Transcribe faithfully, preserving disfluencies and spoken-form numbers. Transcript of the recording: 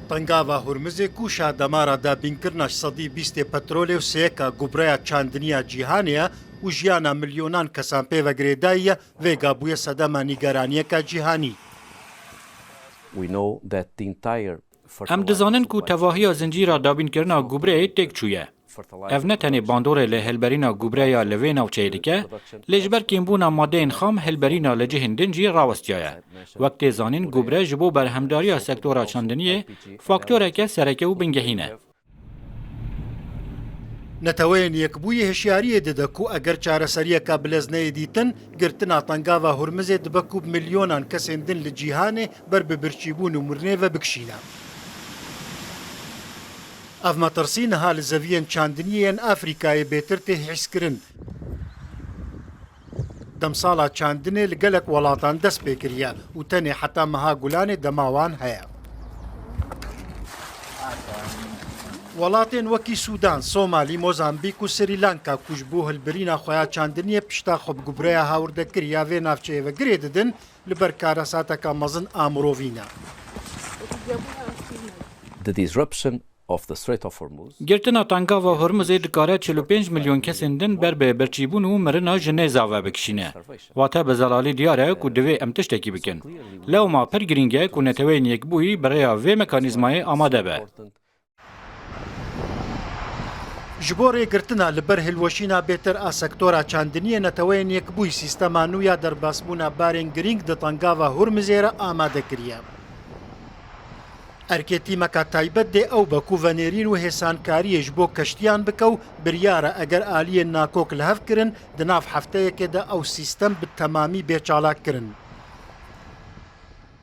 Tengava Hurmizê ku şa demara dabînkirina sedî bîstê petrolê û sêyeka gubreya çandiniya cîhanê ye û jiyana milyonan kesan pê ve girêdayî ye, vêga bûye sedema nîgeraniyeka cîhanî. Em dizanin ku tevahiya zincîra dabînkirina gubreyê têk çûye. Ev ne tenê bandorê li hilberîna gubreya li vê navçeyê dike, lê ji ber kêmbûna madeyên xam hilberîna li cihên din jî rawestiyaye. Wek tê zanîn, gubre ji bo berhemdariya sektora çandiniyê faktoreke sereke û bingehîn e. Neteweyên Yekbûyî hişyariyê dide ku eger çareseriyeka bilez neyê dîtin, girtina Tengava Hurmizê dibe ku milyonan kesên din li cîhanê ber bi birçîbûn û mirinê ve bikişîne. Ev metirsî niha li zeviyên çandiniyê yên Afrîkayê bêtir tê hîskirin. Demsala çandinê li gelek welatan dest pê kiriye û tenê heta meha Gulanê dema wan heye. Welatên wekî Sûdan, Somalî, Mozambîk û Srî Lanka ku ji bo hilbirîna xwe ya çandiniyê pişta xwe bi gubreya hawirde kir ya vê navçeyê ve girê didin, li ber karesateka mezin a mirovî ne. The disruption of the Strait of Hormuz. Girtina Tengava Hormuzê dikare çil û pênc milyon kesên din ber bi birçîbûn û mirina ji nêza ve bikişîne. Wate bi zelalî diyar e ku divê em tiştekî bikin. Lewma pir girîng e ku Neteweyên Yekbûyî bi rêya vê mekanîzmayê amade be. Ji bo rêgirtina li ber hilweşîna bêtir a sektora çandiniyê, Neteweyên Yekbûyî sîstema nû ya derbasbûna barên girîng di Tengava Hurmizê re amade kiriye. Erkê tîmeka taybet dê ew be ku venêrîn û hêsankariyê ji bo keştiyan bike û biryar e eger aliyên nakok li hev kirin, di nav hefteyekê de ew sîstem bi temamî bê çalakkirin.